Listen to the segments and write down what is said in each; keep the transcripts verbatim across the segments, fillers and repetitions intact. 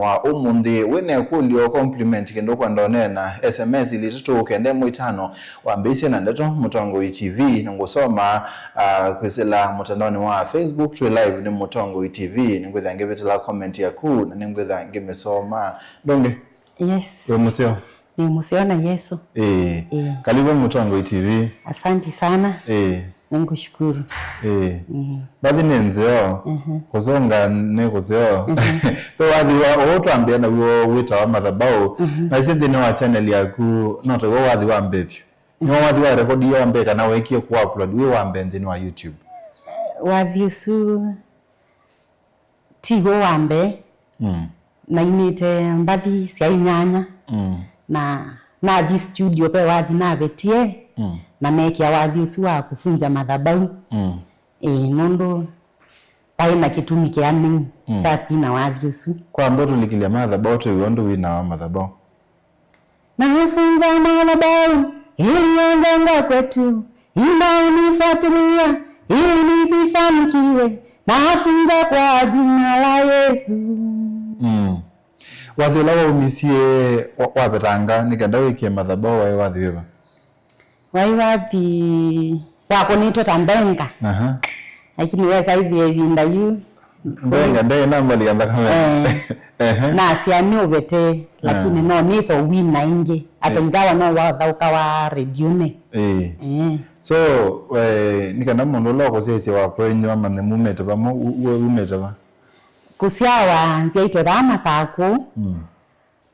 wa ũmũnthĩ. Wĩ na ĩkũlyo, compliment, kĩndũ ũkwenda ũneena, S M S ilĩ itatũ kenda ĩmwe itano, wambĩĩsye na ndeto. Mũtongoi T V nĩngũsoma, ah, kwĩsĩla mũtandaonĩ wa Facebook. Twĩ live nĩ Mũtongoi T V. Nĩngwĩthĩa ngĩvĩtĩla comment yaku na nĩngwĩthĩa ngĩmĩsoma. Ndũngĩ? Yes. Wĩ mũseo? Nĩ mũseo na Yesu. Ĩĩ. Ĩĩ. Karibu Mũtongoi T V. Asante sana. Ĩĩ. Nĩngũshukuru. Ĩĩ. Mm. Mbathi nĩ nzeo. Mhm. Kũsũnga nĩ kũseo. Mhm. Ve wathi wa ũũ twambĩa naw'o wĩtawa Mathabaũ. Mhm. Na isu nthĩnĩ wa channel yaku, no taw'o wathi wa mbee vyũ. Nĩwe wathi wa record wa mbee kana weekie kũ upload wĩ wa mbee nthĩnĩ wa YouTube? Wathi ũsu ti w'o wa mbee. Mm. Nainĩte mbathi sya inyanya. Mm. Na nathi studio, ve wathi navetie. Mm. Na neekĩa wathi ũsu wa kũvunja mathabau. Mm. Ĩĩ, nũndũ vaĩ na kĩtumi kĩanĩu, mm, kya kwina wathi ũsu. Kwamba ũtũlikĩlya mathabau, twĩw'e ũndũ winawa mathabau. Nafunza madhabahu ili yangu kwetu, inanifuatilia ili nisifanikiwe. Nafunza kwa jina la Yesu. Mm. Wathi ũla waumisye wa-, wavetanga nĩ kenda wĩkie mathabau waĩ wathi wĩva? Waĩ wathi wakũnĩtwe ta mbenga. Aha. Lakini wesa ĩthĩa ĩvinda yu. Mbenga ndei na mbali ya nthakame. Eh. Ehe. Nasya nĩ ũvete, lakini, eh, no nĩso wina ĩngĩ. Ata, eh, ingawa no wathaũka wa rediũnĩ. Eh. Eh. So, eh, nĩ kana mũndũ ũla ũkũsyaĩsya wa kwenyu amanye mumĩte va, mu-, u-, u-, umĩte va? Kũsyawa nzyaitwe vaa Masakũ. Mm.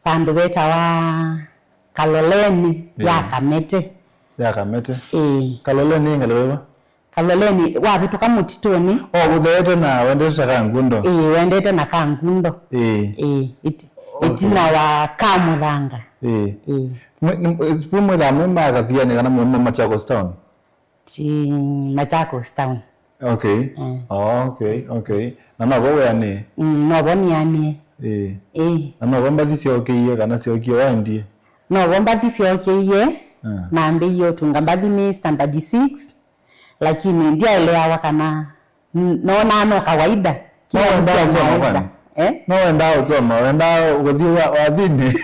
Vandũ vetawa Kaloleni, ĩĩ, ya Kamete. Ya Kamete? Ĩĩ. Kaloleni ĩ ngalĩko yĩva? Kaloleni wavĩtũka mũtitũnĩ. O, ũtheete na wendete ta Kangundo? Ĩĩ, wendete na Kangundo. Ĩĩ. Ĩĩ, ĩti-, okay, ĩtina wa Kamũthanga. Ĩĩ. Ĩĩ. Mwe-, nĩ-, ĩsu mwĩthaa mwĩ makathianĩ kana mwĩ ma Machakos Town? Ti Machakos Town. Okay. Eh. Oh, okay, okay. Na novo wĩanĩe? Mm, novo nĩanĩe. Ĩĩ. Ĩĩ. Na novo mbathi syokĩie kana syokĩe waendie? Novo mbathi syokĩie, eh, nambĩie ũtunga mbathi nĩ standard six, lakini ndyaeleawa kana N-, noonaa no kawaida. No wendaa ũsoma kwani? Eh? No wendaa ũsoma, wendaa kũthi wa-, wathinĩ?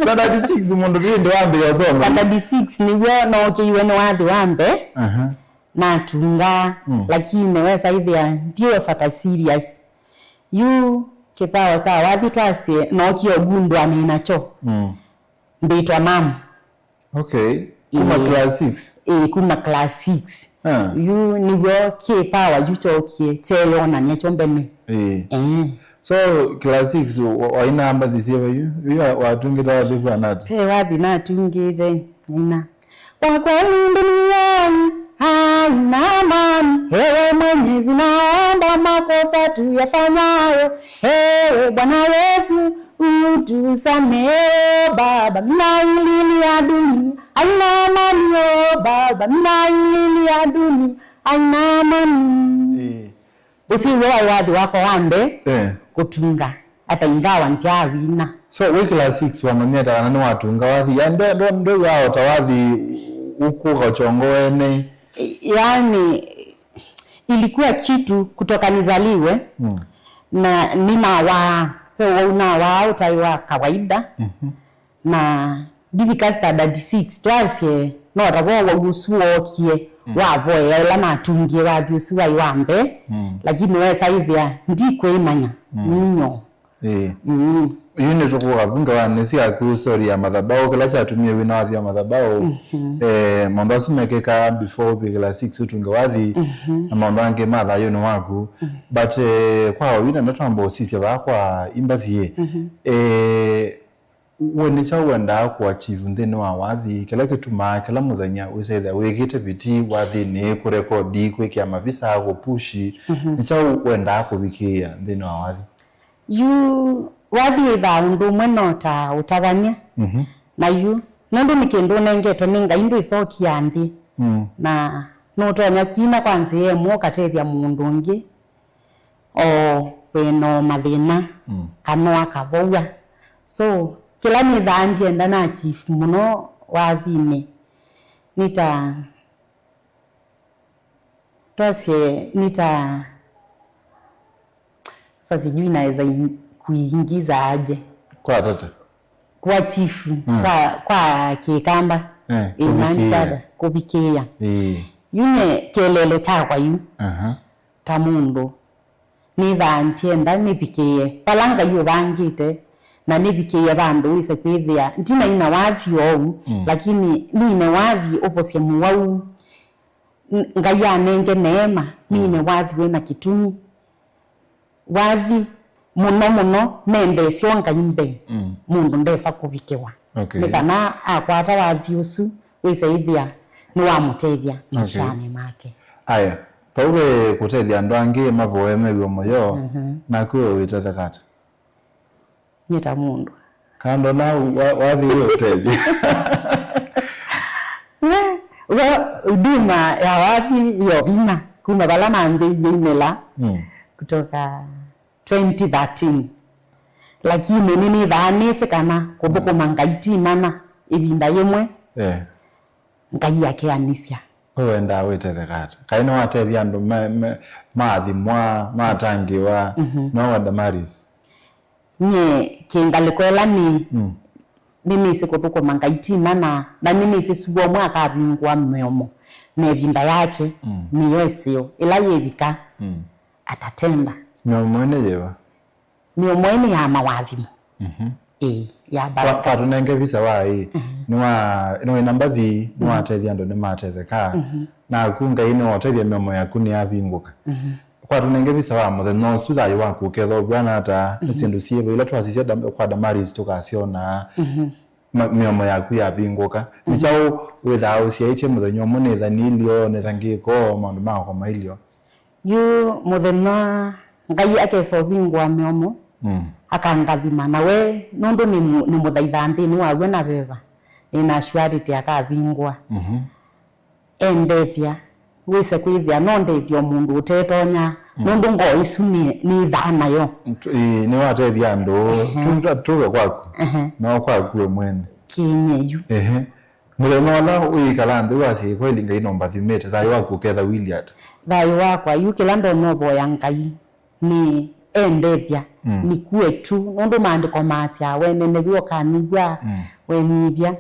Standard six mũndũ tu ĩndĩ wambĩĩa ũsoma. Standard six nĩw'o nookĩiwe nĩ wathi wa mbee. Aha. Natunga, mm, lakini wesa ĩthĩa ndiosa ta serious. Yu kĩpawa kya wathi twasye nookie ũgundwa nĩ nakyo. Mm. Mbĩtwa mamu. Okay. Kuma, ĩĩ, class six? Ĩĩ, kuma class six. Ah. Yu nĩw'o kĩpawa yu kyokie kyeyonany'a kyo mbene. Ĩĩ. Eh. So, class six, wa-, waina mbathi syĩva yu? Yu wa-, watungĩte wathi kwa nata? Ve wathi natungĩte, ina. Kwa kweli duniani haina amani, ewe Mwenyezi, naomba makosa tuyafanyayo. Ewe Bwana Yesu, utusamehe, Baba, mnaililia dunia haina amani, oh, Baba, mnaililia dunia haina amani. Eh. Ũsu nĩw'o waĩ wathi wakwa wa mbee, eh, kũtunga, ata ingawa ndyaawina. So, wĩ class six wamanyĩte kana nĩwatunga wathi? Ya, ndo, ndo, ndo waota wathi ũkũka ũkyongo wene? Yaani, ilikuwa kitu kutoka nizaliwe, mm, na ninawaa, ve ũwau nawaa ũtaĩ wa kawaida. Mhm. Na ndivika standard six, twasye no ta vo wau ũsu wookie, mm, wavoea ĩla natungie wathi ũsu waĩ wa mbee, mm, lakini wesa ĩthĩa ndikwĩmanya, mm, ninyo. Ĩĩ. Mm. Yu nĩtũkũka vu ngewanĩ syaku, story ya mathabaũ, kĩla kyatumie wina wathi wa mathabaũ. Mhm. Eh, maũndũ asu mekĩkaa before ũvikĩla six ũtunge wathi, mhm, na maũndũ angĩ ma thayũnĩ waku. Mhm. But, eh, kwa wina ndatwamba ũsisya vaa kwa imbathi, mhm, eh, we nĩ kyaũ wendaa kũ achieve nthĩnĩ wa wathi? Kĩla kĩtumaa kĩla mũthenya wĩsethĩa wĩkĩte vitii wathinĩ, kũrekodi, kwĩkĩa mavisa, kũpushi, mhm, nĩ kyaũ wendaa kũvikĩĩa nthĩnĩ wa wathi? Yu wathi wĩthaa ũndũ ũmwe no ta ũtavany'a. Mhm. Na yu, nũndũ nĩ kĩndũ ũnengetwe nĩ Ngai, ndwĩsokia nthĩ. Mm. Na nũtonya kwina kwa nzĩa ĩmwe ũkatethya mũndũ ũngĩ, o wĩna o mathĩna, mm, kana akavowa. So, kĩla nĩthaa ndyenda na achieve mũno wathinĩ, nĩ ta, twasye, nĩ ta, sasa sijui naweza in-, Kuingiza aje? Kwa tata. Kwa chifu, mm, kwa, kwa Kĩkamba. Eh, ĩmaanisha kũvikĩĩa. Kũvikĩĩa. Ĩĩ. Yu nyie kĩeleelo kyakwa yu, aha, ta mũndũ, nĩthaa ndyenda nĩvikĩĩe vala Ngai ũvangĩte, na nĩvikĩĩe vandũ wĩse kwĩthĩa ndinaina wathi oou, mm, lakini nine wathi ũvosye mũwau. N-, Ngai anenge neema, nine, mm, wathi wĩna kĩtumi. Wathi mũno mũno nende syo Ngai mbee, mm, mũndũ ndesa kũvikĩwa. Okay. Nĩ kana akwata wathi ũsu, wĩse ĩthĩa nĩwamũtethya, okay, maishanĩ make. Aya, vau ve kũtethya andũ angĩ mavoe mew'e mũyo, mhm, naku wĩtetheka ata? Nyie ta mũndũ. Kana ndona wa-, wathi wĩ ũtethya? We, we, huduma ya wathi yo vinya kuma vala nambĩĩie imela, mm, kutoka twenty thirteen. Lakini nĩnĩthaa nĩsĩ kana kũthũkũma, mm, Ngai ti mana ĩvinda yĩmwe, eh, Ngai akeanĩsya. We wendaa wĩtetheka ata? Kaĩ nĩwatethya andũ ma-, ma-, maathimwa, matangĩĩwa, mhm, no wa Damaris? Nyie kĩ ngalĩko ĩla nĩ, mm, nĩnĩsĩ kũthũkũma Ngai ti mana, na nĩnĩsĩ sua ũmwe akavingũa mĩomo, na ĩvinda yake, mm, nĩyo ĩseo, ĩla yĩvika, mm, atatenda. Mĩomo ĩno yĩva? Mĩomo ĩno ya mawathimo. Mhm. Ĩĩ, ya baraka. Kwa-, kwatũnenge visa wa ĩĩ. Mhm. Nĩwa-, nĩwĩna mbathi, mhm, nĩwatethya andũ nĩmatetheka. Mhm. Naku Ngai nĩwatethya mĩomo yaku nĩyavingũka. Mhm. Kwatũnenge visa wa mũthenya ũsu, thayũ waku ũkethwa ũvw'ana ata? Nĩ, mhm, syĩndũ syĩva ila twasisya Dam-, kwa Damaris tũkasyona, mhm, ma-, mĩomo yaku yavingũka? Nĩ, mhm, kyaũ wĩthaa ũsyaĩtye mũthenya ũmwe, nĩtha nĩilyo, nĩtha ngĩko, maũndũ makwa mailyo? Yu mũthenya Ngai akesa ũvingũa mĩomo, mm, akangathima, na we nũndũ nĩ mũ-, nĩ mũthaithaa nthĩnĩ wa w'o na veva, nĩna surety akavingũa. Mhm. Endethya, wĩse kwĩthĩa no ndethyo mũndũ ũtetonya, mm, nũndũ ngoo ĩsu nĩ, nĩ thaa nayo. Ĩĩ, nĩwatethya andũ, ehe, tu-, tu-, tuve kwaku, ehe, no kwaku we mwene. Kĩnyie yu. Ehe. Mũthenya ũla ũyĩkala nthĩ wasye, "Kweli Ngai nũmbathimĩte, thayũ waku ũketha wĩilyĩ ata?" Thayũ wakwa, yu kĩla ndonya ũvoya Ngai nĩ endethya, mm, nĩkue tu, nũndũ maandĩko maasya, "Wenenevya ũkanyivw'a, mm, wenyivya."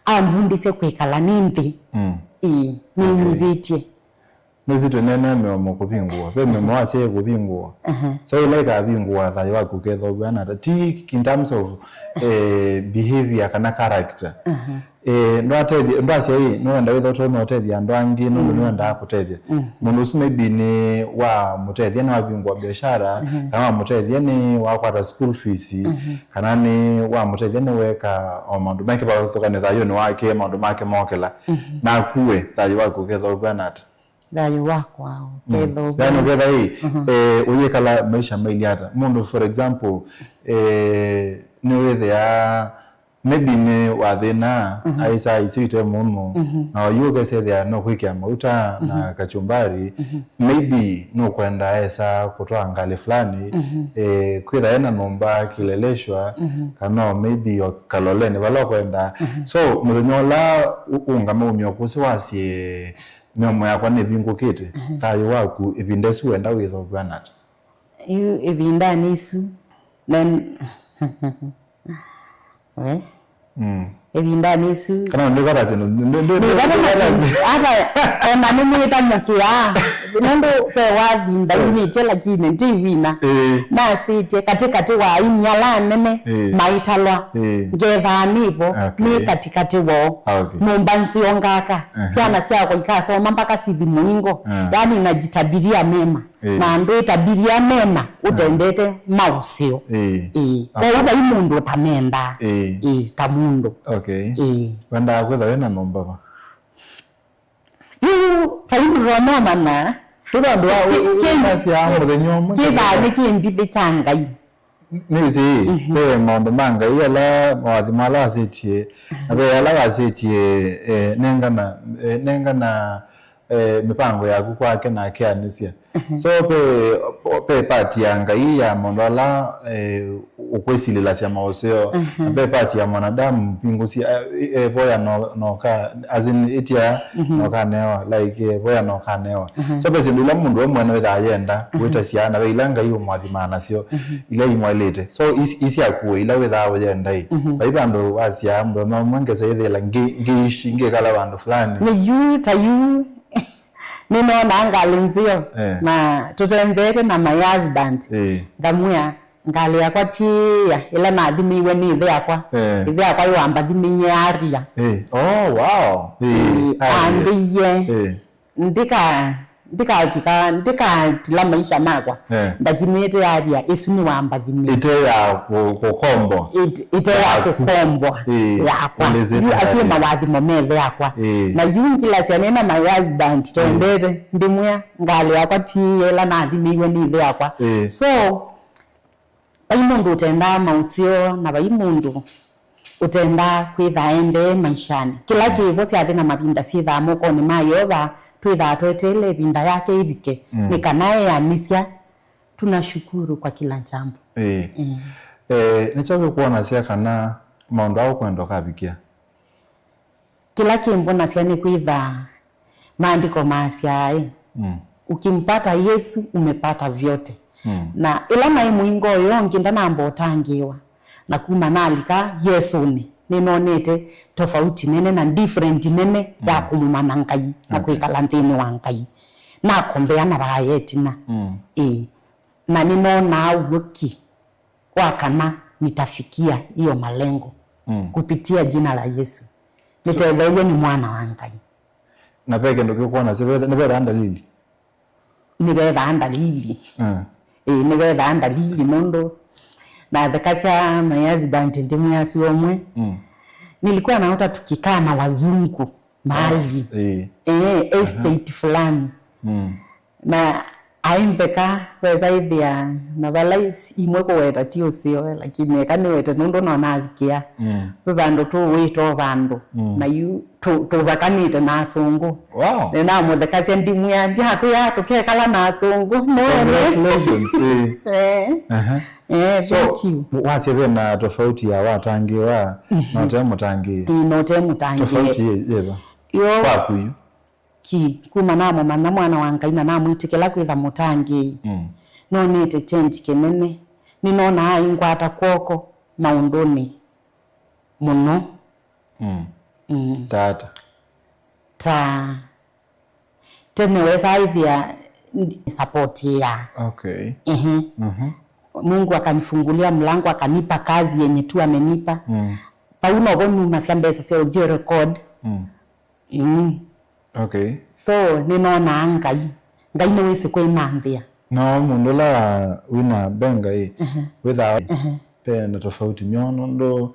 Ambundisye kwĩkala nĩ nthĩ. Mm. Ĩĩ, okay, nĩnyivĩtye. Nũsĩ twĩneenea mĩomo kũvingũwa. Ve mĩomo wasyaie kũvingũwa. Aha. So ĩla ĩkavingũwa, thayũ waku ũkethwa ũvw'ana ata? Ti in terms of, eh, behavior kana character. Aha. Eh, ndwatethya, ndwasya ĩ, nĩwenda wĩthwa ũtonya ũtethya andũ angĩ, nũndũ, mm, nĩwendaa kũtethya. Mm. Mũndũ ũsu maybe nĩ wamũtethya, nĩwavingũa biashara, mhm, kana wamũtethya nĩ wakwata school fees, mhm, kana nĩ wamũtethya nĩweka o maũndũ make vathũkane thayũnĩ wake, maũndũ make mokĩla. Mhm. Naku we, thayũ waku ũkethwa ũvw'ana ata? Thayũ wakwa, mm, ũkethwa ũvw'ana. Yani ũketha ĩ, mhm, eh, ũyĩkala maisha mailyĩ ata? Mũndũ, for example, eh, nĩwĩthĩa maybe nĩ wathĩna, mhm, aisa isu ite mũno, mhm, na yu ũkesethĩa no kwĩkĩa mauta na, mhm, kachumbari, mhm, maybe nũkwenda esa kũtwaa ngalĩ fulani, mhm, eh, kwĩtha ena nyũmba Kileleshwa, mhm, kana maybe o Kaloleni vala ũkwenda. Mhm. So mũthenya ũla ũ-, ũngama umya ũkũsĩ wasye, "Mĩomo yakwa nĩvingũkĩte, mhm, thayũ waku," ĩvinda ĩsu wenda wĩthwa ũvw'ana ata? Yu ĩvindanĩ ĩsu, na n-, we? Mm. Ĩvindanĩ ĩsu. Kana ndĩkwata syĩndũ, ndĩ-, ndĩ-, ndĩ-, nĩvata ndĩkwata masindu, syĩndũ. Ata ona nĩnĩtamũkĩaa, nũndũ ve wathi ndaumĩtye, lakini ndiwina. Ĩĩ. Nasĩtye katĩ katĩ wa aini ala anene, ĩĩ, maitalwa. Ĩĩ. Ngethaa nĩvo, okay, nĩ katĩ katĩ woo. Ah, okay. Nyũmba nzeo ngaka. Aha. Syana syakwa ikasoma mpaka sithi mũingo. Ah. Yani najitabiria mema. Ĩĩ. Na andũ ĩtabiria mema, ah, ũtendete maũseo. Ĩĩ. Ĩĩ. Okay. Kwoou vai mũndũ ũtamendaa. Ĩĩ. Ĩĩ, ta mũndũ. Okay. Ĩĩ. Wendaa kwĩtha wĩna nyũmba va? Yu, vai mũndũ ũmamana. Kwĩtha andũ a, kĩ-, ũ-, ũ-, kĩ-, ũmasya mũthenya ũmwe kĩthaa nĩ kĩmbithĩ kya Ngai. Nĩwĩsĩ, mhm, ve maũndũ ma Ngai ala, mawathi ma ala wasĩtie, na ve ala wasĩtie, eh, nengana, eh, nengana, eh, mĩpango yaku kwake na akeanĩsya. So pe, pe part ya Ngai ya maũndũ ala, eh, ũkwĩsilĩlasya maũseo, na pe part ya mwanadamu, pingusi, eh, eh, voya no, noka, as in, ĩtya nokanewa, like, eh, voya nokanewa. So pe syĩndũ ila mũndũ we mwene wĩthaa yenda wĩtasya, na ve ila Ngai ũmwathimaa nasyo, ila imwaĩlĩte. So is-, isyakuo ila wĩthaa ũyenda ĩ. Vai vandũ wasya, mũthenya ũmwe ngesa ĩthĩla ngĩ-, ngĩishi, ngĩkala vandũ fulani. Nĩ yu, ta yu. Nĩnonaa ngalĩ nzeo, eh, na tũtembeete na my husband. Eh. Ngamwĩa, "Ngalĩ yakwa ti ĩya, ĩla nathimĩiwe nĩ ĩthe yakwa. Eh. Ĩthe yakwa ĩwambathimĩie aria." Eh. Oh, wow. Eh, eh, aria. Ambĩie, eh, ndika-, ndikavika, ndikatila maisha makwa. Eh. Ndathimĩte aria, ĩsu nĩwambathimĩie. Ĩte ya kũ-, kũkombwa. It-, ĩte ya kũkombwa. Eh, yakwa. Yu asu nĩ mawathimo me ĩthe yakwa. Eh. Na yu ngilasya nĩ na my husband, twendete, ndĩmwĩa, "Ngalĩ yakwa ti ĩla nathimĩiwe nĩ ĩthe yakwa." Eh. So, vai mũndũ ũtendaa maũseo, na vai mũndũ ũtendaa kwĩtha aendee maishanĩ. Kĩla kĩvo syathĩ na mavinda syĩthaa mokonĩ ma Yeova, twĩthaa tweteele ĩvinda yake ĩvike, nĩ kana eanĩsya, "Tunashukuru kwa kila jambo." Eh. Eh. Eh, nĩkyo kĩkwonasya kana maũndũ aa ũkwenda ũkavikĩa? Kĩla kĩmbonasya nĩ kwĩtha maandĩko maasya, ĩ, "Ukimpata Yesu, umepata vyote." Na ĩla naĩ mũingo ũyũ ũngĩ ndanamba ũtangĩĩwa, na kuma nalika Yesũnĩ, nĩnonete tofauti nene na different nene ya kũmũmanya Ngai na kwĩkala nthĩnĩ wa Ngai. Nakombea na vaa ĩtina. Ĩĩ. Na nĩnonaa ũw'o ki wa kana nitafikia hiyo malengo kupitia jina la Yesu. Nĩtetheew'e nĩ Mwana wa Ngai. Na ve kĩndũ kĩkwonasya, nĩvethaa ndalili? Nĩvethaa ndalili. Mm. Ĩĩ, nĩvethaa ndalili nũndũ nathekasya my husband ndĩmwĩasya ũmwe. Mm. Nilikuwa naota tukikaa na wazungu mahali. Eh, estate fulani. Mm. Na aimveka, wesa ĩthĩa na vala is-, imwe kũweta ti ũseo, lakini eka nĩwete nũndũ no navikĩa. Mm. Ve vandũ tũwĩtwo vandũ. Mm. Na yu tũ-, tũvakanĩte na asũngũ. Wow. Nĩnamũthekasya ndimwĩa, "Ndyakwĩa tũkekala na asũngũ." Nĩwene. Congratulations, eh. Eh. Aha. Eh, so, thank you. Wasya ve na tofauti ya watangĩĩwa na ũte mũtangĩĩe. Ĩĩ, na ũte mũtangĩĩe. Tofauti yĩ, yĩva? Yo. Kwaku yu? Ki, kuma namũmanya Mwana wa Ngai na namwĩtĩkĩla kwĩtha mũtangĩĩi, nonete change kĩnene. Nĩnonaa aingwata kw'oko maũndũnĩ mũno. Mm. Mm. Ta ata? Ta tene wesaa ĩthĩa ndi-, support ya. Okay. Ehe. Mhm. Mungu akanifungulia mlango, akanipa kazi yenye tu amenipa. Mm. Vau novo numasya mbesa sya ũthiĩ record. Mm. Mm. Okay. So, nĩnonaa Ngai. Ngai nĩwĩsĩ kwĩmanthĩa. No mũndũ ũla wĩna mbenga ĩ, wĩthaa ve na tofauti myo, nũndũ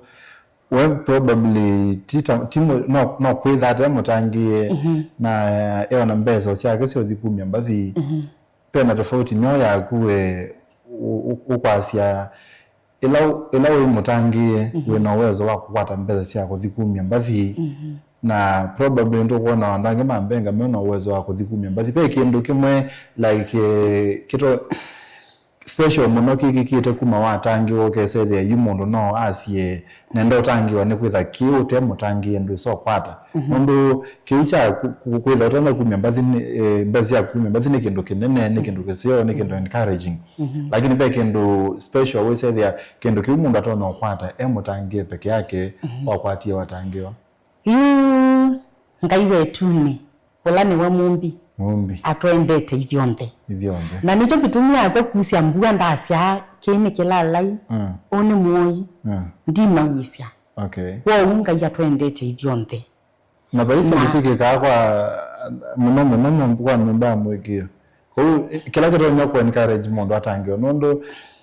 we probably ti ta, ti mũ-, no, no kwĩtha ate mũtangĩĩe, na, eh, eona mbesa syake syothi kumya mbathi. Ve na tofauti myo yaku we ũ-, ũ-, ũkwasya ĩla, ĩla wĩ mũtangĩĩe, wĩ na ũwezo wa kũkwata mbesa sya kũthi kumya mbathi, na probably ndũkwona andũ angĩ ma mbenga me na ũwezo wa kũthi kumya mbathi. Ve kĩndũ kĩmwe, like, eh, kĩto special mũno kĩkĩkĩte kuma watangĩĩwa, ũkesethĩa yu mũndũ no asye, "Nenda ũtangĩĩwa," nĩ kwĩtha kĩ ũte mũtangĩĩe ndwĩsa ũkwata. Nũndũ kĩu kya ku-, ku-, kwĩtha ũtonya kumya mbathi nĩ, eh, mbesa sya kumya mbathi nĩ kĩndũ kĩnene, nĩ kĩndũ kĩseo, nĩ kĩndũ encouraging. Lakini ve kĩndũ special wĩsethĩa kĩndũ kĩu mũndũ atonya ũkwata e mũtangĩĩe peke yake, wakwatie watangĩĩwa. Yu Ngai wetunĩ, ũla nĩwe mũmbi, mũmbi, atwendete ithyonthe. Ithyonthe. Na nĩkyo kĩtumi akwe kusya mbua ndasya, "Kĩĩ nĩ kĩlalai, ũũ nĩ mũoi, ndinauisya." Okay. Kwoou Ngai atwendete ithyonthe. Na vai syĩndũ syĩkĩkaa kwa mũno mũno nyũmb-, kwa nyũmba ya mũĩkĩĩo. Kwoou, kĩla kĩtonya kũ encourage mũndũ atangĩĩwa, nũndũ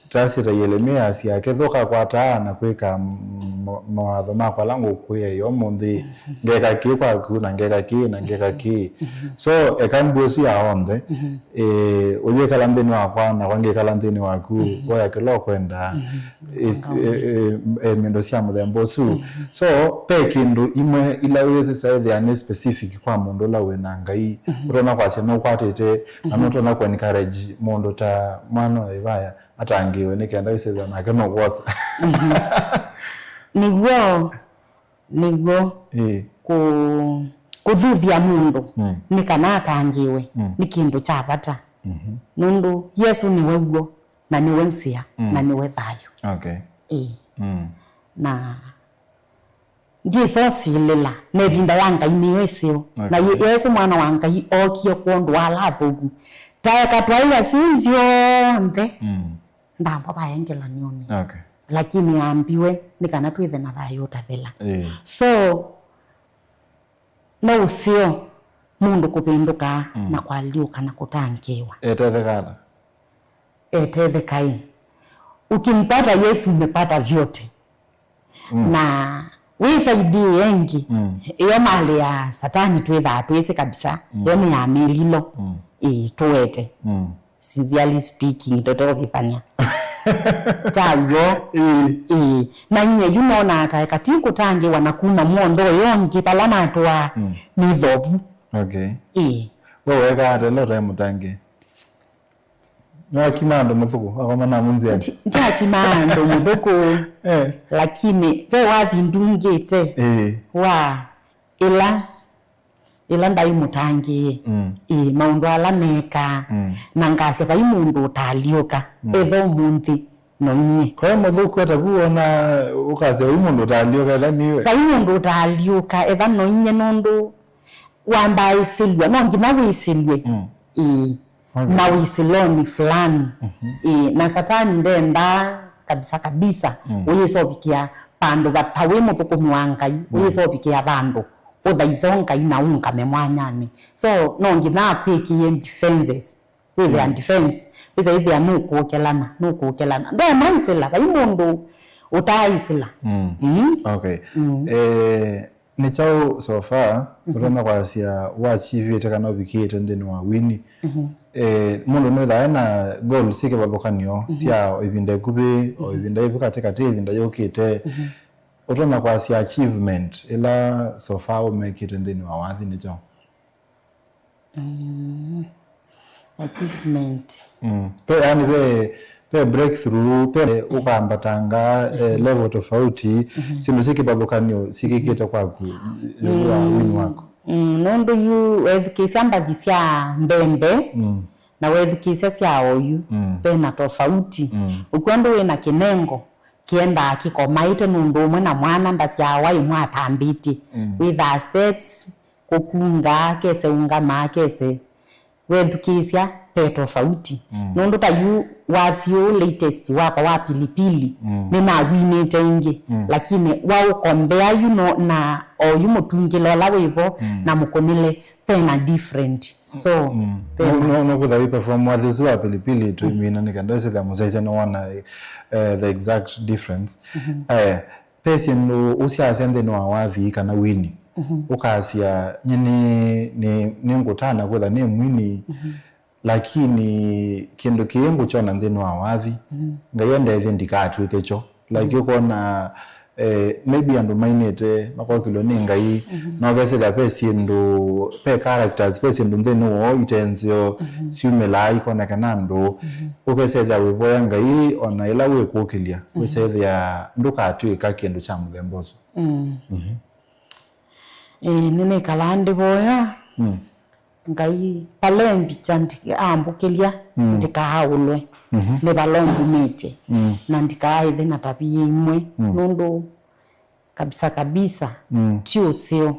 tasye ta Yelemia asya, "Kethĩwa ũkakwataa na kwĩka, mm, ma-, mawatho makwa ala ngũkwĩa ũmũnthĩ, ngeka kĩĩ kwaku, na ngeka kĩĩ, na ngeka kĩĩ. So, eka mbua ĩsu ya onthe, eh, ũyĩkala nthĩnĩ wakwa, nakwa ngĩkala nthĩnĩ waku, woya kĩla ũkwenda. Is-, eh, eh, eh, mĩndũ sya mũthemba ũsu. So, pe kĩndũ imwe ila wĩsĩsa ĩthĩa nĩ specific kwa mũndũ ũla wĩ na Ngai, ũtonya kwasya nũkwatĩte, na nũtonya kũ encourage mũndũ ta mwana wa ĩvaya atangĩĩwe nĩ kenda wĩsĩsa nake nũkwosa. Nĩw'o, nĩw'o. Ĩĩ. Kũ-, kũthuthya mũndũ nĩ kana atangĩĩwe nĩ kĩndũ kya vata. Nũndũ Yesũ nĩwe w'o, na nĩwe nzĩa, na nĩwe thayũ. Okay. Ĩĩ. Na ndyĩsa ũsilĩla, na ĩvinda ya Ngai nĩyo ĩseo. Na Yesũ mwana wa Ngai ookie kwondũ wa ala athũku. Ta eka twaĩa syĩu syonthe, ndambwa vaengela nĩũnĩ. Okay. Lakini ambiwe nĩ kana twĩthe na thayũ ũtathela. Ĩĩ. So, no ũseo mũndũ kũvĩndũka na kwalyũka na kũtangĩĩwa. Etetheka ata? Etetheka ĩ. Ukimpata Yesu, umepata vyote. Na wĩ saidi ĩngĩ, ĩyo malĩ ya Satani twĩthaa twĩsĩ kabisa, yo nĩ ya mĩlilo. Ĩĩ, tũwete. Sincerely speaking, tũteũvithany'a. Kyaw'o. Ĩĩ. Ĩĩ. Na nyie yu nonaa ta eka ti kũtangĩwa na kuma mwondo ũyũ ũngĩ vala natũaa nĩ thovu. Okay. Ĩĩ. We wekaa ata ĩla ũtaĩ mũtangĩe? Nĩwakima andũ mũthũkũ, akoma namo nzĩanĩ? Ndi-, ndiakima andũ mũthũkũ, eh, lakini ve wathi ndungĩte, eh, wa ĩla, ĩla ndaĩ mũtangĩĩe, mm, ĩĩ, maũndũ ala neekaa, mm, na ngasya vai mũndũ ũtaalyũka, mm, etha ũmũnthĩ no inyie. Kwa hiyo mũthũkũ ata vu wona ũkasya vai mũndũ ũtaalyũka etha niwe? Vai mũndũ ũtaalyũka etha no inyie nũndũ wambaaĩsĩlw'a, no nginya wĩsĩlw'e. Mm. Ĩĩ. Okay. Mawĩsĩlonĩ fulani. Mhm. Ĩĩ, na Satani ndendaa kabisa kabisa, mm, ũyĩsa ũvikĩa vandũ vata wĩ mũthũkũmi wa Ngai, mm, ũyĩsa ũvikĩa vandũ ũthaithe Ngai na ũngame mwanyanĩ. So, no nginya akwĩkĩe defenses. Wĩthĩa, mm, defense, wĩsa ĩthĩa nũkũũkelana, nũkũũkelana. Ndomaisĩla, vai mũndũ ũtaaisĩla. Mm. Mm. Okay. Mm. Eh, nĩ kyaũ so far, mhm, ũtonya kwasya wachievĩte kana ũvikĩĩte nthĩnĩ wa wini? Mhm. Eh, mũndũ nĩwĩthaa ena goal syĩ kĩvathũkany'o, mhm, sya ĩvinda ĩkuvĩ, o, mhm, ĩvinda yĩvu katĩkatĩ, ĩvinda yũkĩte. Mhm. Ũtonya kwasya achievement ĩla so far ũmekĩte nthĩnĩ wa wathi nĩ kyaũ? Mm. Achievement. Mm. Pe, yani, pe, pe breakthrough, pe, eh, ũkambatanga, eh, mhm, level tofauti, mhm, syĩndũ syĩ kĩvathũkany'o syĩkĩkĩte kwaku, ĩũlũ wa, mm, wini waku. Mm, nũndũ yu wethukĩĩsya mbathi sya mbembe, mm, na wethukĩĩsya sya oyu, mm, ve na tofauti. Mm. Ũkw'a andũ wĩ na kĩnengo, kĩendaa kĩkomaĩte nũndũ ũmwe na mwana ndasyawa ĩmwe atambĩtye. Mm. Wĩthaa steps, kũkungaa, kese ũngamaa, kese wethukĩĩsya, ve tofauti. Mm. Nũndũ ta yu wathi ũũ latest wakwa wa pilipili, mm, nĩnawinĩte ĩngĩ, mm, lakini waũkombea yu no, na oyu mũtungĩle ũla wĩvo, mm, na mũkũnĩle, ve na different. So, mm, ve na, no, no, no kwĩtha wĩ perform wathi ũsu wa pilipili tũimina nĩ kenda ũsĩthĩa mũsyaĩĩsya nĩwona, eh, the exact difference. Mhm. Eh, Ve syĩndũ ũsyasya nthĩnĩ wa wathi kana wini, mhm, ũkasya, "Nyie nĩ, nĩ, nĩngũtana kwĩtha nĩ mwini, mhm, lakini kĩndũ kĩĩ ngũkyona nthĩnĩ wa wathi, mhm, Ngai andethye ndikatw'ĩke kyo." Like, mhm, ũkona, eh, maybe andũ mainĩte makokĩlw'a nĩ Ngai, mhm, na ũkesĩthya ve syĩndũ, ve characters, ve syĩndũ nthĩnĩ woo ite nzeo, mhm, syumĩlaa ikonekana andũ, mhm, ũkesethĩa wĩvoya Ngai ona ĩla wĩkũkĩlya, mm, wĩsethĩa ndũkatw'ĩka kĩndũ kya mũthemba ũsu. Mm. Mhm. Ĩĩ, nĩnĩkalaa ndĩvoya, mm, Ngai, vala mbikya ndi-, ambũkĩlya, mm, ndikaaũlwe, mhm, nĩ vala ũmbumĩtye, mm, na ndikaaĩthe na tavia imwe, mm, nũndũ kabisa kabisa, mm, ti ũseo.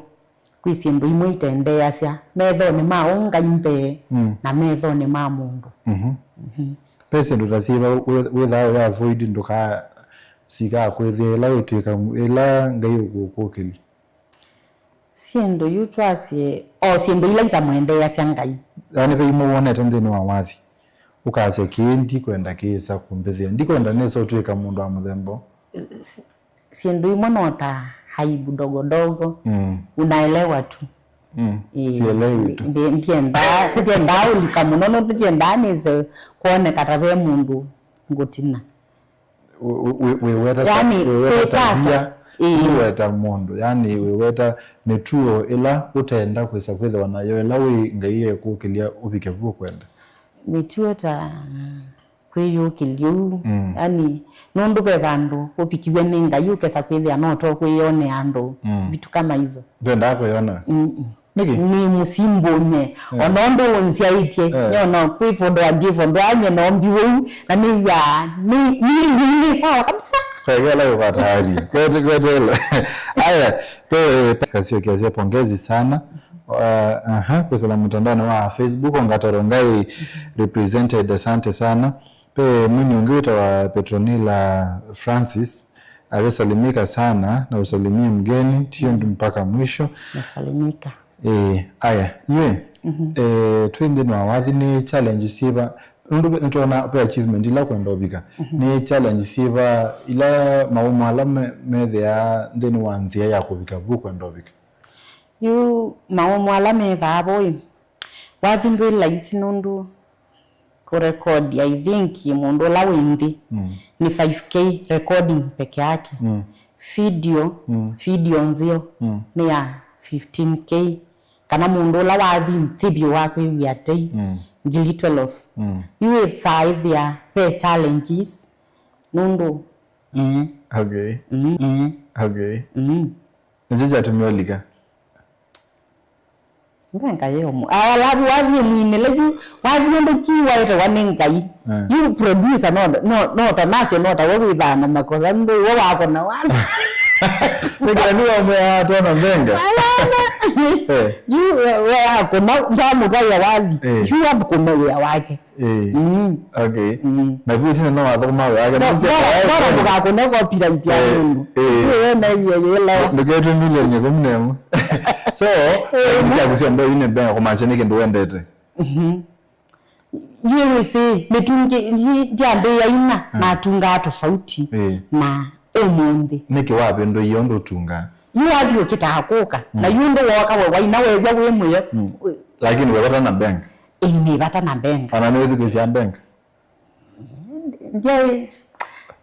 Kwĩ syĩndũ imwe itendeeasya methonĩ ma ũ Ngai mbee, mm, na methonĩ ma mũndũ. Mhm. Mhm. Ve syĩndũ ta syĩva wĩ-, wĩthaa ũya avoid ndũka-, sikakwĩthĩa ĩla wĩtw'ĩka ĩla Ngai ũkũkũkĩlya? Syĩndũ yu twasye, o syĩndũ ila itamwendeeasya Ngai. Yaani ve imwe wonete nthĩnĩ wa wathi, ũkasya, "Kĩĩ ndikwenda kĩĩsa kũmbĩthĩa, ndikwenda nĩsa ũtw'ĩka mũndũ wa mũthemba ũũ." S-, syĩndũ imwe no ta aibu dogo dogo. Mm. Unaelewa tu. Mm. Ĩĩ, sielewi tu. Ndi- ndiendaa ndiendaa ũlika mũno nũndũ ndiendaa nĩse kwoneka ta ve mũndũ ngũtina. Wĩ- wĩ- wĩweta ta- yani wĩweta kwĩkata tabia, ĩĩ. Wĩweta mũndũ, yani wĩweta mĩtuo ĩla ũtenda kwĩsa kwĩthĩwa nayo ĩla wĩ Ngai ekũkĩlya ũvike vu ũkwenda. Mĩtuo ta kwĩyũkĩlya ũu. Mm. Yani nũndũ ve vandũ ũvikiw'e nĩ Ngai ũkesa kwĩthĩa no to kwĩyonea andũ. Mm. Vitu kama hizo. Ndwendaa kwĩyona? Mm-mm. Nĩkĩ? Nĩ mũsimbũnye. Eh. Ona ũndũ ũnzyaĩtye, eh, nyona kwĩ fondo wa ngĩ fondo anye nombi ũu, na nĩw'aa nĩ nĩ nĩ sawa kabisa. Kwekela ũvatari. Kwete kwetele. Aya, pe kasio kiasi pongezi sana. Uh, aha, kwĩsĩla mũtandaonĩ wa Facebook, Ongatoro Ngai represented, asante sana. Pe mwini ũngĩ wĩtawa Petronila Francis, alisalimika sana na usalimie mgeni, tio mpaka mwisho. Nasalimika. Eh, aya, iwe, mhm, eh, twĩ nthĩnĩ wa wathi nĩ challenge syĩva? Nũndũ nĩtwona pe achievement ila kwenda ũvika. Mhm. Nĩ challenge syĩva ila maumo ala me- methĩaa nthĩnĩ wa nzĩa ya kũvika vu kwenda ũvika? Yu maumo ala me vaa vo ĩ, wathi ndwĩ laisi nũndũ kũrekodi, I think mũndũ ũla wĩ nthĩ, mm, nĩ five K recording peke yake. Mm. Video, mm, video nzeo, mm, nĩ ya fifteen K. Kana mũndũ ũla wathi nthĩ vyũ wa kwĩw'ĩa tei, mm, ngili twelve. Mm. Yu ĩsaa ĩthĩa ve challenges nũndũ. Mm. Okay. Mm, mm. Okay. Mm. Nĩkyo kyatumie ũlika? Ngai ũmwe. Alafu wathi mwinĩle yu, wathi ũndũ ki waetewa nĩ Ngai. Eh. Yu producer no, no, no ta nasyo no ta we wĩthaa na makosa, nũndũ we wakona wathi. Nĩkĩla nĩ wamwe atona mbenga. Alana. Eh. Yu we, we akona, ndamũtwaia wathi. Eh. Yu athũkũme wĩa wake. Eh. Mm. Okay. Mm. Na vyu tena no wathũkũma wake. No, bora, bora ndũkakũne copyright ya, eh, mũndũ. Eh. Sio wewe na hiyo yelewa. Ndũketwe milioni ikũmi na ĩmwe. So, eh, syaku sya mbee ine mbee kũmacha nĩ kĩndũ wendete. Mhm. Yeye wĩsĩ, mĩtungi, ndi- ndiambĩĩa ina, mm, natungaa tofauti, eh, na ũmũnthĩ. Nĩkĩ wavĩndũie ũndũ ũtungaa? Yu wathi ũkĩtaa kũka, mm, na yu ũndũ woka we waina wew'a wĩ mwĩo. Mm. Lakini we vata na bank. Ĩĩ, nĩ vata na mbenga. Ona nĩwĩthukĩĩsya mbenga? Ndiaĩ,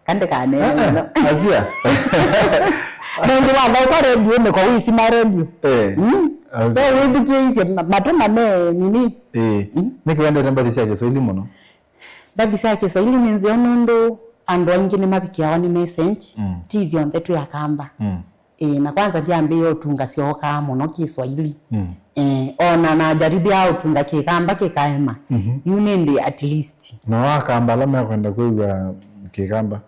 kandĩkane. Ah, ah, mũno. Asia. Nũndũ wathaũka redio nĩko wĩsima redio. Eh. Mm? Okay. We wĩthukĩĩsye ma- matũ na me nini. Eh. Mm? Nĩkĩ wendete mbathi sya Kiswahili mũno? Mbathi sya Kiswahili nĩ nzeo nũndũ andũ aingĩ nĩmavikĩawa nĩ message. Mm. Ti ithyonthe twĩ Akamba. Mm. Ĩĩ, na kwanza ndyambĩĩe ũtunga syookaa mũno Kĩswahili. Mm. Ĩĩ, ona najaribia ũtunga Kĩkamba kĩkaema. Mhm. Yu nĩndĩ at least. Na Akamba ala mekwenda kwĩw'a Kĩkamba,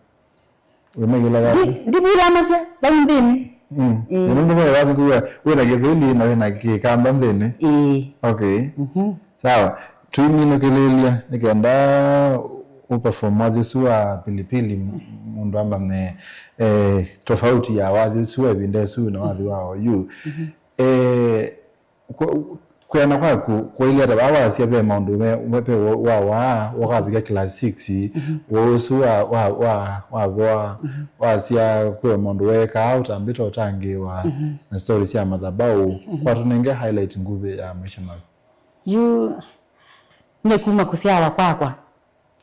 wĩmekĩla yaku? Ndi- ndivulamasya vau nthĩnĩ. Mm. Ĩĩ. Nĩ nũndũ we wathi kwĩw'a wĩna Kĩswahili na wĩna Kĩkamba nthĩnĩ. Ĩĩ. Okay. Mhm. Sawa. Tũiminũkĩlĩĩlya nĩ kenda ũperform wathi ũsu wa Pilipili, m- mũndũ amanye, eh, tofauti ya wathi ũsu wa ĩvinda ĩsu na wathi wa oyu. Mhm. Eh, kwe- kwĩana kwaku kwailye ata vaa wasya ve maũndũ me- me- ve wa- wa- wa- wakavika class six, mhm, ũsu wa- wa- wa- wavoa, mhm, wasya kwĩ maũndũ weekaa ũtambĩte ũtangĩĩwa, mhm, na story sya mathabaũ. Mhm. Kwatũnenge highlight nguvĩ ya maisha maku. Yu nyie kuma kũsyawa kwakwa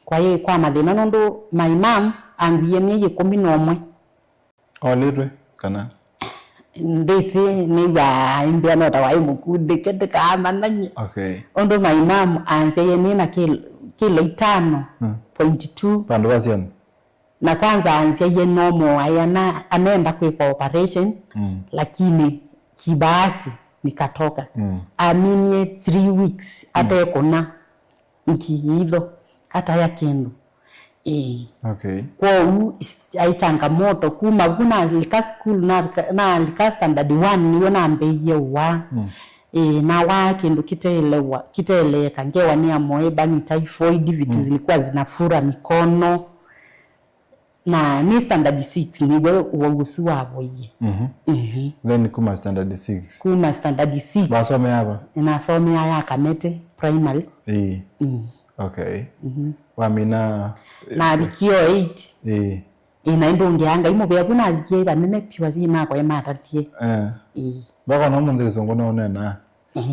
kwaĩ kwa mathĩna nũndũ my mom angwie myei ĩkũmi na ũmwe. Olĩtwe kana? Ndĩsĩ, nĩw'aa aimbĩa no ta waĩ mũkundĩke ndĩkaamanyie. Okay. Ũndũ my mom ansyaie nĩ na kil- kilo itano point two. Hmm. Vandũ va syana? Na kwanza ansyaie normal, aĩ ana- anaenda kwĩkwa operation, mm, lakini kibahati nikatoka. Mm. Aminie three weeks, mm, atekũna ngiitho, ataya kĩndũ. Ĩĩ. Okay. Kwoou is- aĩ changamoto kuma vu nalika school, nalika, nalika standard one nĩw'o nambĩĩie ũwaa. Mm. Ĩĩ, nawaa kĩndũ kĩteelewa, kĩteeleeka, ngewa nĩ amoeba, nĩ typhoid, vitu, mm, zilikuwa zinafura mikono. Na nĩ standard six nĩw'o ũwau ũsu wavoie. Mhm. Mhm. Then kuma standard six? Kuma standard six. Wasomea va? Nasomea ya Kamete Primary. Ĩĩ. Mm. Okay. Mhm. Wamina? Navikie o eight. Ĩĩ. Ĩ, na ĩndũngĩa Ngai mũvea vu navikie vanene piũ, asyai makwa ĩmatatie. Eh. Ĩ. Mpaka no mũnthĩ kĩsũngũ no ũneenaa. Eh.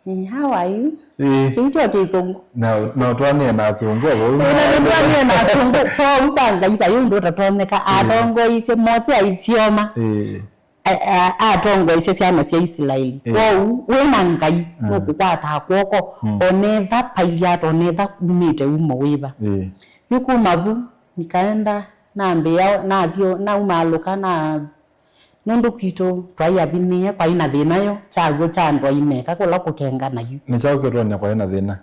Eh, how are you? Eh. Kĩu kyo kĩsũngũ. Na, na ũtwanĩe na asũngũ, avo. Ĩ, na nĩtwanĩe na asũngũ. Kwoou kwa Ngai vai ũndũ ũtatonyeka. Eh. Atongoisye, Mose aithyoma. Eh. A- a- atongoesye syana sya Isilaeli. Ĩĩ. Kwoou wĩ na Ngai, mm, nũkũkwataa kw'oko, mm, onetha pailyata, onetha kumĩte umo wĩva. Ĩĩ. Yu kuma vu, nikaenda, nambĩa, nathyo, naumaalũka, na nũndũ kwitũ twaĩ avinie, kwaĩ na thĩna yo, kyaw'o kya andũ aimeka kũla kũkengana yu. Nĩ kyaũ kĩtwonĩa kwaĩ na thĩna?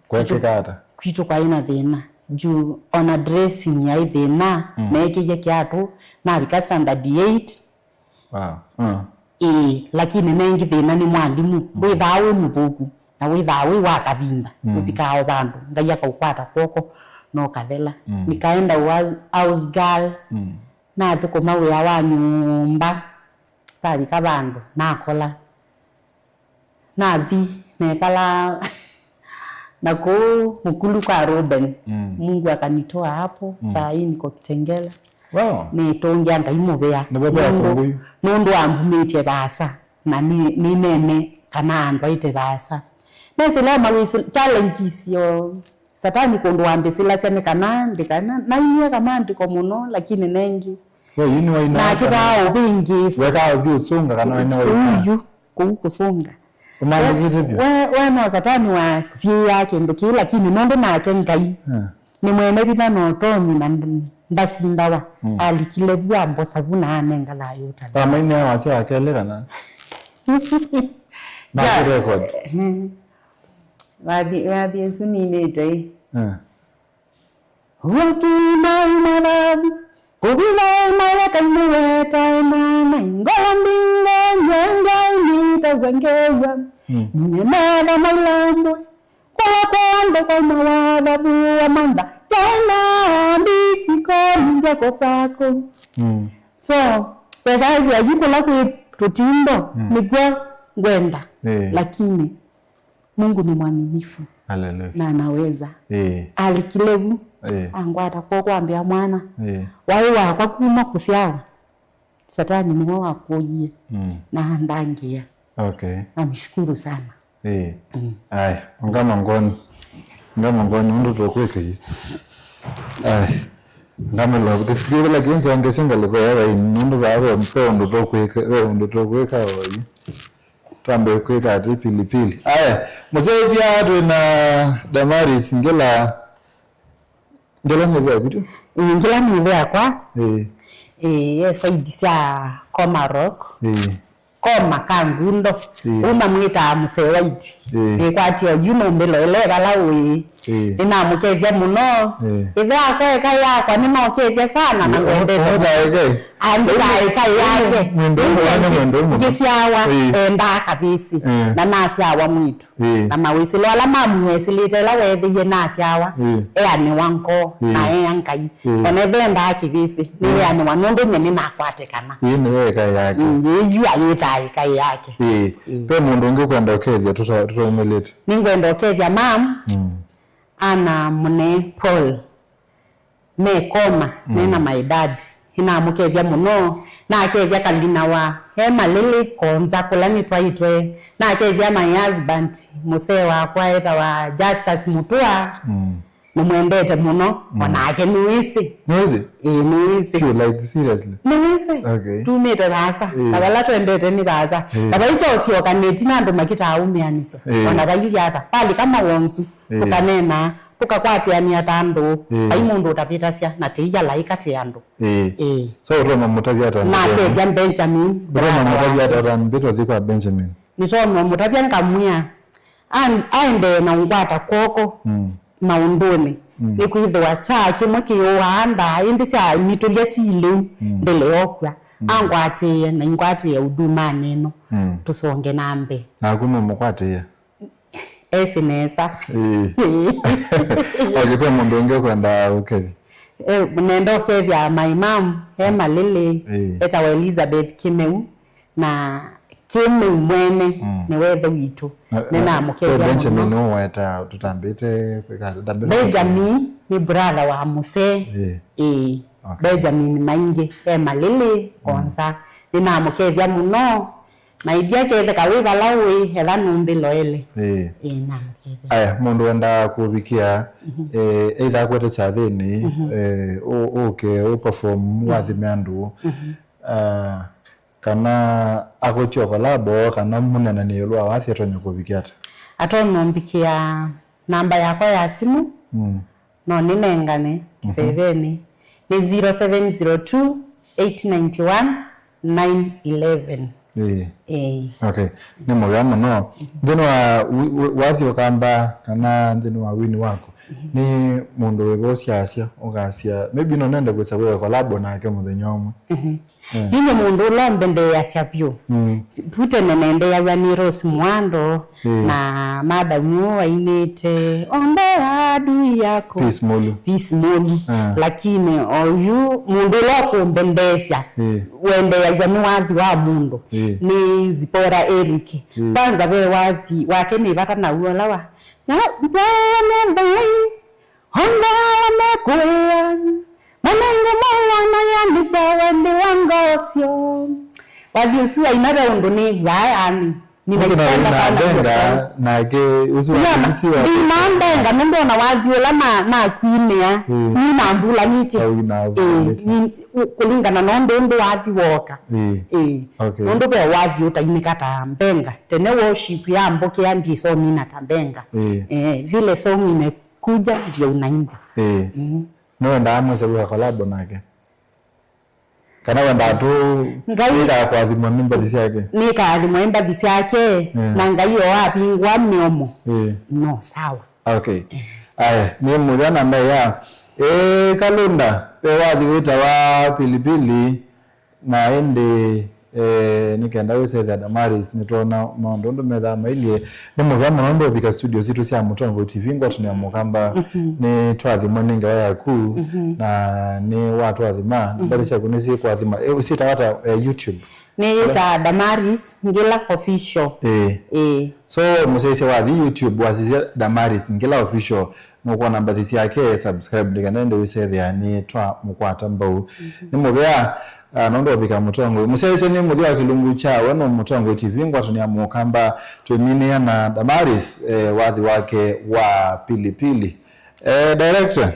Kwekĩka ata? Kwitũ kwaĩ na thĩna. Juu ona dressing yaĩ thĩna, mm, neekĩie kĩatũ, navika standard eight, wow. Mm. Ĩĩ, lakini nengi thĩna nĩ mwalimũ. Mm. Wĩthaa wĩ mũthũku, na wĩthaa wĩ wa kavinda. Mm. Ũvikaa o vandũ, Ngai akaũkwata kw'oko, na ũkathela. Mm. Nikaenda was- house girl, mm, nathũkũma wĩa wa nyũmba, vavika vandũ, nakola. Nathi, nekala na kũu Mukulu kwa Reuben. Mm. Mungu akanitoa hapo, mm, saa hii niko Kitengela. Wow. Nĩtũngĩa Ngai mũvea. Nĩ veva nũndũ, asũngũ yu. Nũndũ ambumĩtye vaasa, na nĩ, nĩnene kana andũ aĩte vaasa. Nesĩla mawĩsĩ challenges yo Satani kũndũ wambĩsĩlasya nĩ kana ndĩkana, nainie kama ndĩko mũno, lakini nengi. We, yu nĩwainaa nakĩtaa kana ũvĩngĩĩso. Wekaa ũthi ũsũnga kana wene wainaa? Ũyu. Kũu kũsũnga. Ũmanyĩkĩte vyũ? We, we, we no Satani wasiĩaa kĩndũ kĩĩ, lakini nũndũ nake Ngai, eh, nĩ mwene vinya na ũtonyi na nd- ndasindawa. Mm. Alikile vu ambosa vu na anenga thayũ ũtali. Wamainĩa wasya wa kelĩ kana? Na record. Mm. Wathi, wathi ĩsu ninĩte ĩ. Eh. Ũkĩnai mathavu, kũvitha ĩmaya kaimũwetae mwana, ngolo mbingĩ nyongai nĩtaw'a ngewa. Mm. Nĩnatha mailambwe, kũla kwa andũ kwa mawathavu wa mantha, tena mbisi komi ngekosako. Mm. So, pesa ĩthĩa yu kũla kwĩ tũtindo, mm, nĩkw'o ngwenda. Eh. Lakini Mungu ni mwaminifu. Hallelujah. Na anaweza. Eh. Alikile vu. Eh. Angwata kw'oko ambĩa mwana. Eh. Waĩ wakwa kuma kũsyawa. Satani nĩwe wakũie. Mm. Na andangĩa. Okay. Namshukuru sana. Eh. Mm. Aya, ngama ngoni. Ngama ngoni, ũndũ tũkwĩka ĩ. Aya. Ngama love. Kĩsikĩvĩla kĩu nzongesye ngalĩko ya vai, nũndũ vaa ve, ve ũndũ tũkwĩka, ve ũndũ tũkwĩka oyi. Twambe kwĩka atĩ pilipili. Aya, mũsyaĩĩsya twĩ na Damaris Ngĩla. Ngĩla nĩ ĩthe yaku tu? Ĩĩ, Ngĩla nĩ ĩthe yakwa. Ĩĩ. Ĩĩ, ye side sya Komarok. Ĩĩ. Koma ka Ngundo. Ĩĩ. Uma mwĩtaa Mũsee White. Ĩĩ. Nĩkwatio yu nũmbĩloele vala ũĩ. Ĩĩ. Nĩnamũkethya mũno. Ĩĩ. Ĩthe akwa eka yakwa nĩnokethya sana na ngwendete. Ũtaĩke. Andĩka ĩka yake. Mwendũ ũmwe nĩ mwendũ ũmwe. Ngĩsyawa, ĩĩ, endaa kavĩsĩ. Ĩĩ. Na nasyawa mwĩtu. Ĩĩ. Na mawĩsĩlo ala mamwĩsĩlĩte ĩla weethĩie nasyawa, ĩĩ, eanĩwa ngoo, ĩĩ, na ea Ngai. Ĩĩ. Ona ĩthe endaa kĩvĩsĩ, ĩĩ, nĩweanĩwa nũndũ nye nĩnakwatĩkana. Ĩĩ, nĩyo ĩkaĩ yake. Mm, yĩĩ yu ayĩtaa ĩkaĩ yake. Ĩĩ. Ĩĩ. Ve mũndũ ũngĩ ũkwenda ũkethya tũta-, tũtaumĩlĩte? Nĩngwenda ũkethya mam, mm, Ana Mũnee Paul. Me Koma, mm, me na my dad. Nĩnamũkethya mũno. Nakethya Kalina wa e Malĩlĩ, Konza, kũla nĩtwaĩtwe. Nakethya my husband, mũsee wakwa etawa Justus Mũtua. Mm. Nĩmwendete mũno, mm, onake nĩwĩsĩ. Nĩwĩsĩ? Ĩĩ, nĩwĩsĩ. Sure, like, seriously? Nĩwĩsĩ. Okay. Tumĩte vaasa. Ĩĩ. Na vala twendete nĩ vaasa. Ĩĩ. Na vai kyosyoka nĩtina andũ makĩtaa ũmĩanĩsya. Ĩĩ. Ona vailyĩ ata. Valika mawonzu. Ĩĩ. Tũkaneenaa. Tũkakwatĩanĩa ta andũ, ĩĩ, vai mũndũ ũtavĩtasya, na tĩia laĩka tĩ andũ. Ĩĩ. Ĩĩ. So, ũtonya mũtavya ata? Nakethya Benjamin, ũtonya brother mũtavya wake. Ata ũtambĩte ũthi kwa Benjamin? Nĩtonya mũtavya ngamwĩa, an-, aendee na ũngwata kw'oko, mm, maũndũnĩ. Mm. Nĩkwĩthĩwa kyaa kĩmwe kĩyũaa ndaa, ĩndĩ sya mitũlya silĩu, mm, ndĩleokw'a. Mm. Angwatĩĩe na ingwatĩĩe ũdumanĩ ĩno. Mm. Tũsonge na mbee. Naku nũmũkwatĩĩa? Esĩ nesa. Ĩĩ. Okay, ve mũndũ ũngĩ ũkwenda ũkethya? Eh, nenda ũkethya my mom, e Malĩlĩ, ĩĩ, etawa Elizabeth Kĩmeu, na Kĩmeu mwene, mm, nĩwe ĩthe witũ. Na, na, nĩnamũkethya mũno. Benjamin nĩwe weta tũtambĩte kwĩka, tũtambĩte. Benjamin nĩ brother wa mũsee. Ĩĩ. Ĩĩ. Okay. Benjamin Maingi, e Malili, Konza. Nĩnamũkethya mũno. Na ithyĩ aketheka wĩ vala ũĩ, etha nũmbĩloele. Ĩĩ. Ĩĩ, namũkethya. Aya, mũndũ wendaa kũvikĩa, eh, either akwete kyathĩnĩ, eh, ũ-, ũke, ũ perform, wathime andũ. Ah, kana akũtya collabo, kana mũneenanĩe ĩũlũ wa wathi atonya kũvikĩa ata? Atonya ũmbikĩa namba yakwa ya simũ, no nĩnengane kĩsevenĩ. Nĩ zero seven zero two, eight nine one, nine eleven. Ĩĩ. Ĩĩ. Okay. Nĩ mũvea mũno. Nthĩnĩ wa wi-, wi-, wathi ũkamba, kana nthĩnĩ wa wini waku, nĩ mũndũ wĩva ũsyasya, ũkasya, maybe no nende kwĩsa kwĩka collabo nake mũthenya ũmwe? Yu nĩ mũndũ ũla ũmbendeeasya vyũ. Vu tene nendeeaw'a nĩ Rose Mwando, na madamu ũũ ainĩte, "Ombea adui yako." Peace Mulu. Peace Mulu. Lakini oyu mũndũ ũla ũkũmbendeesya, wendeeaw'a nĩ wathi wa mũndũ, nĩ Zipporah Eric. Kwanza ve wathi wake nĩ vata naw'o ũla wa, "Na mbea nĩ thai." Onthe ala mekũĩa, manenge mũũa na yamĩsa wendi wa ngoo syoo. Wathi ũsu aina ve ũndũ nĩw'aa, yani, ninaipenda sana hiyo song. Nake ũsu wa Nĩona, City wa ndinambenga, nũndũ ona wathi ũla na, nakwinĩa, nĩnambulanĩtye. Ĩĩ, nĩ, u-, kũlingana na ũndũ, ũndũ wathi wooka. Ĩĩ. Ĩĩ. Okay. Nũndũ ve wathi ũtainĩka ta mbenga. Tene worship ya mbũkĩa ndisomina ta mbenga. Ĩĩ. Eh, vile song ime- kuja ndio unaimba. Ĩĩ. Mm. Nĩwendaa mwĩse kwĩka collabo nake? Kana wendaa tu Ngai- wĩkaa kũathimwa nĩ mbathi syake? Nĩkaathimwa nĩ mbathi syake, na Ngai o avingũa mĩomo. Ĩĩ. No, sawa. Okay. Aya, nĩ mũthya na ndaĩa. Ĩĩ, Kalunda, ve wathi wĩtawa Pilipili, Na ĩndĩ, eh, nĩ kenda wĩsethĩa Damaris, nĩtwona maũndũ ũndũ methaa mailyĩ. Nĩ mũvea mũno ndũvika studio sitũ sya Mũtongoi T V ngwatanĩo ya Mũkamba. Nĩ twathimwa nĩ ngewa yaku, na nĩ watwathima. Na mbathi syaku nĩsyĩkwathima. Eh, ũsyĩtawa ata, eh, YouTube? Nĩyĩtaa Damaris Ngila Official. Ĩĩ. Ĩĩ. So, mũsyaĩĩsya wathi YouTube, wasisya Damaris Ngila Official, nũkwona mbathi syake, subscribe, nĩ kana ĩndĩ wĩsethĩa nĩ twa mũkwata mbau. Nĩ mũvea, ah, nũndũ ũvika Mũtongoi. Mũsyaĩĩsya nĩ mũthya wa kĩlungu kya we no Mũtongoi T V, ngwatanĩo ya Mũkamba, twĩminĩa na Damaris, eh, wathi wake wa Pilipili. Eh, director,